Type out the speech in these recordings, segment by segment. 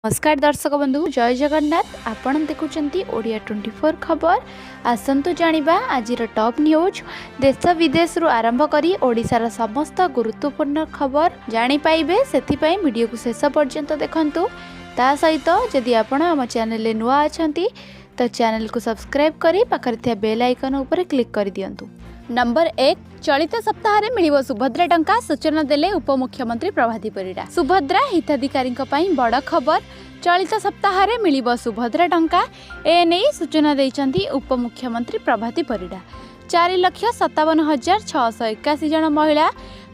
ନମସ୍କାର ଦର୍ଶକ ବନ୍ଧୁ, ଜୟ ଜଗନ୍ନାଥ। ଆପଣ ଦେଖୁଛନ୍ତି ଓଡ଼ିଆ 24 ଖବର। ଆସନ୍ତୁ ଜାଣିବା ଆଜିର ଟପ୍ ନ୍ୟୁଜ୍। ଦେଶ ବିଦେଶରୁ ଆରମ୍ଭ କରି ଓଡ଼ିଶାର ସମସ୍ତ ଗୁରୁତ୍ୱପୂର୍ଣ୍ଣ ଖବର ଜାଣିପାଇବେ, ସେଥିପାଇଁ ଭିଡ଼ିଓକୁ ଶେଷ ପର୍ଯ୍ୟନ୍ତ ଦେଖନ୍ତୁ। ତା ସହିତ ଯଦି ଆପଣ ଆମ ଚ୍ୟାନେଲରେ ନୂଆ ଅଛନ୍ତି ତ ଚ୍ୟାନେଲକୁ ସବସ୍କ୍ରାଇବ୍ କରି ପାଖରେ ଥିବା ବେଲ୍ ଆଇକନ୍ ଉପରେ କ୍ଲିକ୍ କରିଦିଅନ୍ତୁ। ନମ୍ବର 1, ଚଳିତ ସପ୍ତାହରେ ମିଳିବ ସୁଭଦ୍ରା ଟଙ୍କା, ସୂଚନା ଦେଲେ ଉପମୁଖ୍ୟମନ୍ତ୍ରୀ ପ୍ରଭାତୀ ପରିଡ଼ା। ସୁଭଦ୍ରା ହିତାଧିକାରୀଙ୍କ ପାଇଁ ବଡ଼ ଖବର। ଚଳିତ ସପ୍ତାହରେ ମିଳିବ ସୁଭଦ୍ରା ଟଙ୍କା। ଏନେଇ ସୂଚନା ଦେଇଛନ୍ତି ଉପମୁଖ୍ୟମନ୍ତ୍ରୀ ପ୍ରଭାତୀ ପରିଡ଼ା। 4,57,681 ଜଣ ମହିଳା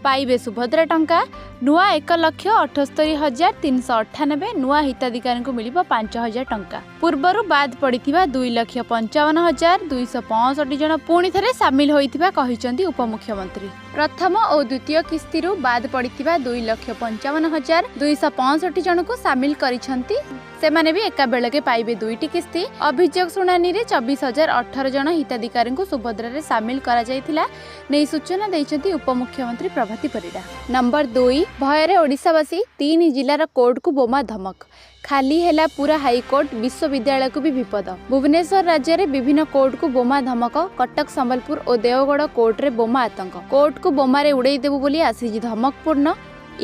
ପାଇବେ ସୁଭଦ୍ରା ଟଙ୍କା। ନୂଆ 1,78,398 ନୂଆ ହିତାଧିକାରୀଙ୍କୁ ମିଳିବ 5,000 ଟଙ୍କା। ପୂର୍ବରୁ ବାଦ୍ ପଡ଼ିଥିବା 2,55,265 ଜଣ ପୁଣି ଥରେ ସାମିଲ ହୋଇଥିବା କହିଛନ୍ତି ଉପମୁଖ୍ୟମନ୍ତ୍ରୀ। ପ୍ରଥମ ଓ ଦ୍ୱିତୀୟ କିସ୍ତିରୁ ବାଦ୍ ପଡ଼ିଥିବା 2,55,265 ଜଣଙ୍କୁ ସାମିଲ କରିଛନ୍ତି। ସେମାନେ ବି ଏକାବେଳକେ ପାଇବେ ଦୁଇଟି କିସ୍ତି। ଅଭିଯୋଗ ଶୁଣାଣିରେ 24,018 ଜଣ ହିତାଧିକାରୀଙ୍କୁ ସୁଭଦ୍ରାରେ ସାମିଲ କରାଯାଇଥିଲା ନେଇ ସୂଚନା ଦେଇଛନ୍ତି ଉପମୁଖ୍ୟମନ୍ତ୍ରୀ ପ୍ରଭାତୀ ପରିଡ଼ା। ନମ୍ବର 2, ଭୟରେ ଓଡ଼ିଶାବାସୀ। ତିନି ଜିଲ୍ଲାର କୋର୍ଟକୁ ବୋମା ଧମକ, ଖାଲି ହେଲା ପୁରା ହାଇକୋର୍ଟ, ବିଶ୍ୱବିଦ୍ୟାଳୟକୁ ବି ବିପଦ। ଭୁବନେଶ୍ୱର, ରାଜ୍ୟରେ ବିଭିନ୍ନ କୋର୍ଟକୁ ବୋମା ଧମକ। କଟକ, ସମ୍ବଲପୁର ଓ ଦେଓଗଡ଼ କୋର୍ଟରେ ବୋମା ଆତଙ୍କ। କୋର୍ଟକୁ ବୋମାରେ ଉଡ଼େଇ ଦେବୁ ବୋଲି ଆସିଛି ଧମକପୂର୍ଣ୍ଣ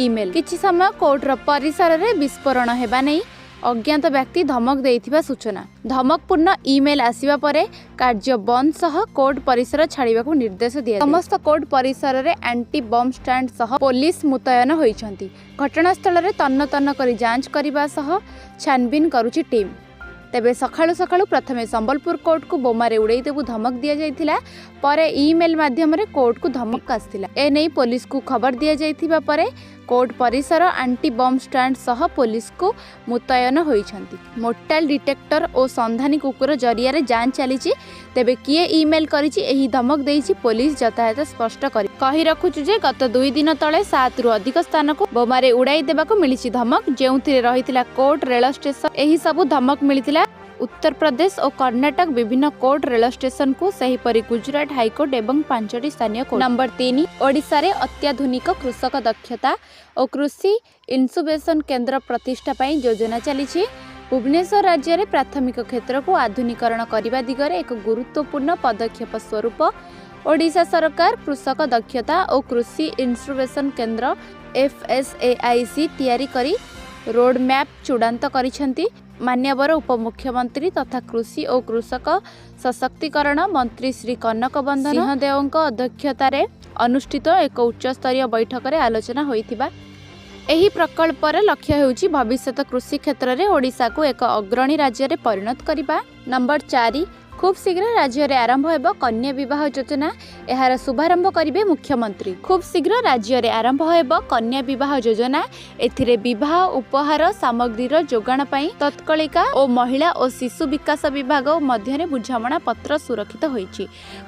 ଇମେଲ। କିଛି ସମୟ କୋର୍ଟର ପରିସରରେ ବିସ୍ଫୋରଣ ହେବା ନେଇ ଅଜ୍ଞାତ ବ୍ୟକ୍ତି ଧମକ ଦେଇଥିବା ସୂଚନା। ଧମକପୂର୍ଣ୍ଣ ଇମେଲ ଆସିବା ପରେ କାର୍ଯ୍ୟ ବନ୍ଦ ସହ କୋର୍ଟ ପରିସର ଛାଡ଼ିବାକୁ ନିର୍ଦ୍ଦେଶ ଦିଆଯାଇଛି। ସମସ୍ତ କୋର୍ଟ ପରିସରରେ ଆଣ୍ଟି ବମ୍ ଷ୍ଟାଣ୍ଡ ସହ ପୋଲିସ ମୁତୟନ ହୋଇଛନ୍ତି। ଘଟଣାସ୍ଥଳରେ ତନ୍ନ ତନ୍ନ କରି ଯାଞ୍ଚ କରିବା ସହ ଛାନଭିନ କରୁଛି ଟିମ୍। ତେବେ ସକାଳୁ ସକାଳୁ ପ୍ରଥମେ ସମ୍ବଲପୁର କୋର୍ଟକୁ ବୋମାରେ ଉଡ଼େଇ ଦେବୁ ଧମକ ଦିଆଯାଇଥିଲା। ପରେ ଇମେଲ ମାଧ୍ୟମରେ କୋର୍ଟକୁ ଧମକ ଆସିଥିଲା। ଏନେଇ ପୋଲିସକୁ ଖବର ଦିଆଯାଇଥିବା ପରେ କୋର୍ଟ ପରିସର ଆଣ୍ଟି ବମ୍ ଷ୍ଟାଣ୍ଡ ସହ ପୋଲିସକୁ ମୁତୟନ ହୋଇଛନ୍ତି। ମୋଟାଲ ଡିଟେକ୍ଟର ଓ ସନ୍ଧାନୀ କୁକୁର ଜରିଆରେ ଯାଞ୍ଚ ଚାଲିଛି। ତେବେ କିଏ ଇମେଲ କରିଛି, ଏହି ଧମକ ଦେଇଛି, ପୋଲିସ ଯଥାଯଥ ସ୍ପଷ୍ଟ କରି କହି ରଖୁଛୁ ଯେ ଗତ 2 ଦିନ ତଳେ 7ରୁ ଅଧିକ ସ୍ଥାନକୁ ବୋମାରେ ଉଡ଼ାଇ ଦେବାକୁ ମିଳିଛି ଧମକ, ଯେଉଁଥିରେ ରହିଥିଲା କୋର୍ଟ, ରେଳ ଷ୍ଟେସନ। ଏହି ସବୁ ଧମକ ମିଳିଥିଲା ଉତ୍ତରପ୍ରଦେଶ ଓ କର୍ଣ୍ଣାଟକ ବିଭିନ୍ନ କୋର୍ଟ, ରେଳ ଷ୍ଟେସନକୁ, ସେହିପରି ଗୁଜୁରାଟ ହାଇକୋର୍ଟ ଏବଂ 5ଟି ସ୍ଥାନୀୟ କୋର୍ଟ। ନମ୍ବର 3, ଓଡ଼ିଶାରେ ଅତ୍ୟାଧୁନିକ କୃଷକ ଦକ୍ଷତା ଓ କୃଷି ଇନକ୍ୟୁବେସନ କେନ୍ଦ୍ର ପ୍ରତିଷ୍ଠା ପାଇଁ ଯୋଜନା ଚାଲିଛି। ଭୁବନେଶ୍ୱର, ରାଜ୍ୟରେ ପ୍ରାଥମିକ କ୍ଷେତ୍ରକୁ ଆଧୁନିକରଣ କରିବା ଦିଗରେ ଏକ ଗୁରୁତ୍ୱପୂର୍ଣ୍ଣ ପଦକ୍ଷେପ ସ୍ୱରୂପ ଓଡ଼ିଶା ସରକାର କୃଷକ ଦକ୍ଷତା ଓ କୃଷି ଇନକ୍ୟୁବେସନ କେନ୍ଦ୍ର ଏଫ୍ଏସ୍ଏଆଇସି ତିଆରି କରି ରୋଡମ୍ୟାପ୍ ଚୂଡ଼ାନ୍ତ କରିଛନ୍ତି। ମାନ୍ୟବର ଉପମୁଖ୍ୟମନ୍ତ୍ରୀ ତଥା କୃଷି ଓ କୃଷକ ସଶକ୍ତିକରଣ ମନ୍ତ୍ରୀ ଶ୍ରୀ କନକ ବର୍ଦ୍ଧନ ସିଂହଦେଓଙ୍କ ଅଧ୍ୟକ୍ଷତାରେ ଅନୁଷ୍ଠିତ ଏକ ଉଚ୍ଚସ୍ତରୀୟ ବୈଠକରେ ଆଲୋଚନା ହୋଇଥିବା ଏହି ପ୍ରକଳ୍ପର ଲକ୍ଷ୍ୟ ହେଉଛି ଭବିଷ୍ୟତ କୃଷି କ୍ଷେତ୍ରରେ ଓଡ଼ିଶାକୁ ଏକ ଅଗ୍ରଣୀ ରାଜ୍ୟରେ ପରିଣତ କରିବା। ନମ୍ବର 4, ଖୁବ୍ ଶୀଘ୍ର ରାଜ୍ୟରେ ଆରମ୍ଭ ହେବ କନ୍ୟା ବିବାହ ଯୋଜନା, ଏହାର ଶୁଭାରମ୍ଭ କରିବେ ମୁଖ୍ୟମନ୍ତ୍ରୀ। ଖୁବ୍ ଶୀଘ୍ର ରାଜ୍ୟରେ ଆରମ୍ଭ ହେବ କନ୍ୟା ବିବାହ ଯୋଜନା। ଏଥିରେ ବିବାହ ଉପହାର ସାମଗ୍ରୀର ଯୋଗାଣ ପାଇଁ ତତ୍କଳିକା ଓ ମହିଳା ଓ ଶିଶୁ ବିକାଶ ବିଭାଗ ମଧ୍ୟରେ ବୁଝାମଣା ପତ୍ର ସୁରକ୍ଷିତ ହୋଇଛି।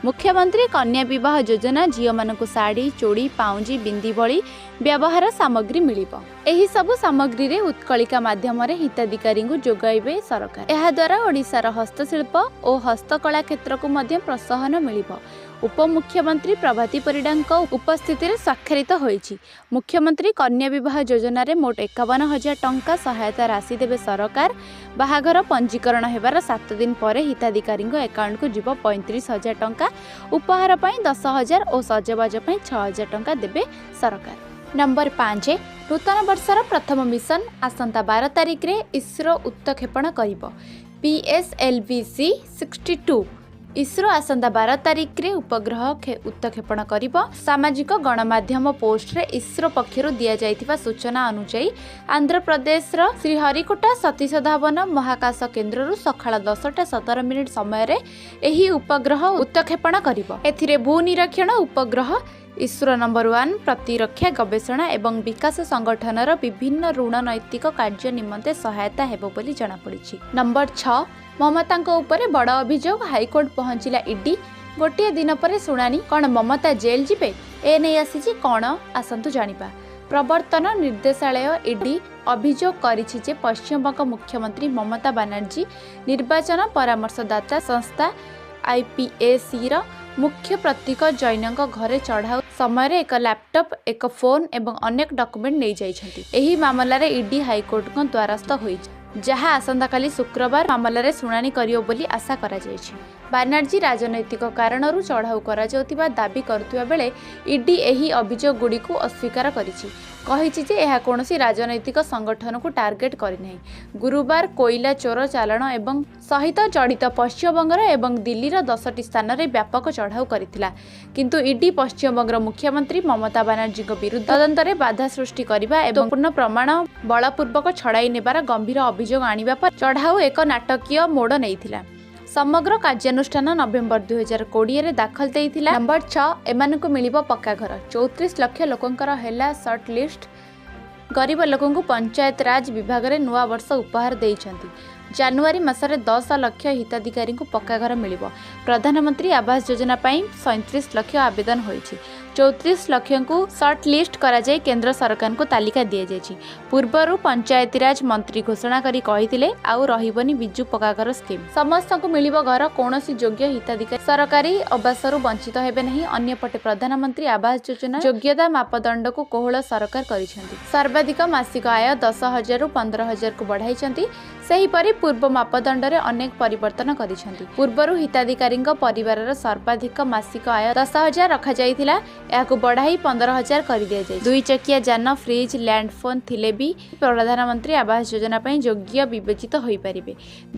ମୁଖ୍ୟମନ୍ତ୍ରୀ କନ୍ୟା ବିବାହ ଯୋଜନା ଝିଅମାନଙ୍କୁ ଶାଢ଼ୀ, ଚୁଡ଼ି, ପାଉଁଜି, ବିନ୍ଦି ଭଳି ବ୍ୟବହାର ସାମଗ୍ରୀ ମିଳିବ। ଏହି ସବୁ ସାମଗ୍ରୀରେ ଉତ୍କଳିକା ମାଧ୍ୟମରେ ହିତାଧିକାରୀଙ୍କୁ ଯୋଗାଇବେ ସରକାର। ଏହାଦ୍ୱାରା ଓଡ଼ିଶାର ହସ୍ତଶିଳ୍ପ ଓ ହସ୍ତକଳା କ୍ଷେତ୍ରକୁ ମଧ୍ୟ ପ୍ରୋତ୍ସାହନ ମିଳିବ। ଉପମୁଖ୍ୟମନ୍ତ୍ରୀ ପ୍ରଭାତୀ ପରିଡ଼ାଙ୍କ ଉପସ୍ଥିତିରେ ସ୍ୱାକ୍ଷରିତ ହୋଇଛି। ମୁଖ୍ୟମନ୍ତ୍ରୀ କନ୍ୟା ବିବାହ ଯୋଜନାରେ ମୋଟ 51,000 ଟଙ୍କା ସହାୟତା ରାଶି ଦେବେ ସରକାର। ବାହାଘର ପଞ୍ଜୀକରଣ ହେବାର 7 ଦିନ ପରେ ହିତାଧିକାରୀଙ୍କ ଆକାଉଣ୍ଟକୁ ଯିବ 35,000 ଟଙ୍କା। ଉପହାର ପାଇଁ 10,000 ଓ ସଜବାଜ ପାଇଁ 6,000 ଟଙ୍କା ଦେବେ ସରକାର। ନମ୍ବର 5, ନୂତନ ବର୍ଷର ପ୍ରଥମ ମିଶନ ଆସନ୍ତା 12 ତାରିଖରେ ଇସ୍ରୋ ଉତ୍କ୍ଷେପଣ କରିବ PSLV C 62। ISRO ଆସନ୍ତା 12 ତାରିଖରେ ଉପଗ୍ରହ ଉତ୍କ୍ଷେପଣ କରିବ। ସାମାଜିକ ଗଣମାଧ୍ୟମ ପୋଷ୍ଟରେ ଇସ୍ରୋ ପକ୍ଷରୁ ଦିଆଯାଇଥିବା ସୂଚନା ଅନୁଯାୟୀ ଆନ୍ଧ୍ରପ୍ରଦେଶର ଶ୍ରୀହରିକୋଟା ସତୀଶ ଧାୱନ ମହାକାଶ କେନ୍ଦ୍ରରୁ ସକାଳ 10ଟା 17 ମିନିଟ୍ ସମୟରେ ଏହି ଉପଗ୍ରହ ଉତ୍କ୍ଷେପଣ କରିବ। ଏଥିରେ ଭୂ ନିରୀକ୍ଷଣ ଉପଗ୍ରହ ଇସ୍ରୋ ନମ୍ବର 1 ପ୍ରତିରକ୍ଷା ଗବେଷଣା ଏବଂ ବିକାଶ ସଂଗଠନର ବିଭିନ୍ନ ଋଣନୈତିକ କାର୍ଯ୍ୟ ନିମନ୍ତେ ସହାୟତା ହେବ ବୋଲି ଜଣାପଡ଼ିଛି। ନମ୍ବର 6, ମମତାଙ୍କ ଉପରେ ବଡ଼ ଅଭିଯୋଗ, ହାଇକୋର୍ଟ ପହଞ୍ଚିଲା ଇଡି। ଗୋଟିଏ ଦିନ ପରେ ଶୁଣାଣି, କ'ଣ ମମତା ଜେଲ୍ ଯିବେ? ଏ ନେଇ ଆସିଛି କ'ଣ, ଆସନ୍ତୁ ଜାଣିବା। ପ୍ରବର୍ତ୍ତନ ନିର୍ଦ୍ଦେଶାଳୟ ଇଡି ଅଭିଯୋଗ କରିଛି ଯେ ପଶ୍ଚିମବଙ୍ଗ ମୁଖ୍ୟମନ୍ତ୍ରୀ ମମତା ବାନାର୍ଜୀ ନିର୍ବାଚନ ପରାମର୍ଶଦାତା ସଂସ୍ଥା ଆଇପିଏସିର ମୁଖ୍ୟ ପ୍ରତୀକ ଜୈନଙ୍କ ଘରେ ଚଢ଼ାଉ ସମୟରେ ଏକ ଲାପଟପ୍, ଏକ ଫୋନ୍ ଏବଂ ଅନେକ ଡକୁମେଣ୍ଟ ନେଇଯାଇଛନ୍ତି। ଏହି ମାମଲାରେ ଇଡି ହାଇକୋର୍ଟଙ୍କ ଦ୍ୱାରସ୍ଥ ହୋଇଛି। ଯାହା ଆସନ୍ତାକାଲି ଶୁକ୍ରବାର ମାମଲାରେ ଶୁଣାଣି କରିବ ବୋଲି ଆଶା କରାଯାଇଛି। ବାନାର୍ଜୀ ରାଜନୈତିକ କାରଣରୁ ଚଢ଼ାଉ କରାଯାଉଥିବା ଦାବି କରୁଥିବା ବେଳେ ଇଡି ଏହି ଅଭିଯୋଗଗୁଡ଼ିକୁ ଅସ୍ୱୀକାର କରିଛି। କହିଛି ଯେ ଏହା କୌଣସି ରାଜନୈତିକ ସଂଗଠନକୁ ଟାର୍ଗେଟ କରିନାହିଁ। ଗୁରୁବାର କୋଇଲା ଚୋର ଚାଲାଣ ଏବଂ ସହିତ ଜଡ଼ିତ ପଶ୍ଚିମବଙ୍ଗର ଏବଂ ଦିଲ୍ଲୀର 10ଟି ସ୍ଥାନରେ ବ୍ୟାପକ ଚଢ଼ାଉ କରିଥିଲା। କିନ୍ତୁ ଇଡି ପଶ୍ଚିମବଙ୍ଗର ମୁଖ୍ୟମନ୍ତ୍ରୀ ମମତା ବାନାର୍ଜୀଙ୍କ ବିରୁଦ୍ଧ ତଦନ୍ତରେ ବାଧା ସୃଷ୍ଟି କରିବା ଏବଂ ପୂର୍ଣ୍ଣ ପ୍ରମାଣ ବଳପୂର୍ବକ ଛଡ଼ାଇ ନେବାର ଗମ୍ଭୀର ଅଭିଯୋଗ ଆଣିବା ପରେ ଚଢ଼ାଉ ଏକ ନାଟକୀୟ ମୋଡ଼ ନେଇଥିଲା। ସମଗ୍ର କାର୍ଯ୍ୟାନୁଷ୍ଠାନ ନଭେମ୍ବର 2020ରେ ଦାଖଲ ଦେଇଥିଲା। ନମ୍ବର 6, ଏମାନଙ୍କୁ ମିଳିବ ପକ୍କା ଘର। 34 ଲକ୍ଷ ଲୋକଙ୍କର ହେଲା ସର୍ଟ ଲିଷ୍ଟ। ଗରିବ ଲୋକଙ୍କୁ ପଞ୍ଚାୟତରାଜ ବିଭାଗରେ ନୂଆ ବର୍ଷ ଉପହାର ଦେଇଛନ୍ତି। ଜାନୁଆରୀ ମାସରେ 10 ଲକ୍ଷ ହିତାଧିକାରୀଙ୍କୁ ପକ୍କା ଘର ମିଳିବ। ପ୍ରଧାନମନ୍ତ୍ରୀ ଆବାସ ଯୋଜନା ପାଇଁ 37 ଲକ୍ଷ ଆବେଦନ ହୋଇଛି। 34 ଲକ୍ଷଙ୍କୁ ସର୍ଟ ଲିଷ୍ଟ କରାଯାଇ କେନ୍ଦ୍ର ସରକାରଙ୍କୁ ତାଲିକା ଦିଆଯାଇଛି। ପୂର୍ବରୁ ପଞ୍ଚାୟତିରାଜ ମନ୍ତ୍ରୀ ଘୋଷଣା କରି କହିଥିଲେ, ଆଉ ରହିବନି ବିଜୁ ପକ୍କାଘର ସ୍କିମ୍। ସମସ୍ତଙ୍କୁ ମିଳିବ ଘର। କୌଣସି ଯୋଗ୍ୟ ହିତାଧିକାରୀ ସରକାରୀ ଆବାସରୁ ବଞ୍ଚିତ ହେବେ ନାହିଁ। ଅନ୍ୟପଟେ ପ୍ରଧାନମନ୍ତ୍ରୀ ଆବାସ ଯୋଜନା ଯୋଗ୍ୟତା ମାପଦଣ୍ଡକୁ କୋହଳ ସରକାର କରିଛନ୍ତି। ସର୍ବାଧିକ ମାସିକ ଆୟ 10,000ରୁ 15,000କୁ ବଢ଼ାଇଛନ୍ତି। ସେହିପରି ପୂର୍ବ ମାପଦଣ୍ଡରେ ଅନେକ ପରିବର୍ତ୍ତନ କରିଛନ୍ତି। ପୂର୍ବରୁ ହିତାଧିକାରୀଙ୍କ ପରିବାରର ସର୍ବାଧିକ ମାସିକ ଆୟ 10,000 ରଖାଯାଇଥିଲା। ଏହାକୁ ବଢ଼ାଇ 15,000 କରିଦିଆଯାଇଛି। ଦୁଇ ଚକିଆ ଯାନ, ଫ୍ରିଜ୍, ଲ୍ୟାଣ୍ଡ ଫୋନ୍ ଥିଲେ ବି ପ୍ରଧାନମନ୍ତ୍ରୀ ଆବାସ ଯୋଜନା ପାଇଁ ଯୋଗ୍ୟ ବିବେଚିତ ହୋଇପାରିବେ।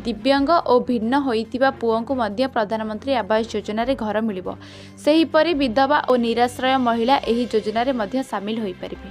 ଦିବ୍ୟାଙ୍ଗ ଓ ଭିନ୍ନ ହୋଇଥିବା ପୁଅଙ୍କୁ ମଧ୍ୟ ପ୍ରଧାନମନ୍ତ୍ରୀ ଆବାସ ଯୋଜନାରେ ଘର ମିଳିବ। ସେହିପରି ବିଧବା ଓ ନିରାଶ୍ରୟ ମହିଳା ଏହି ଯୋଜନାରେ ମଧ୍ୟ ସାମିଲ ହୋଇପାରିବେ।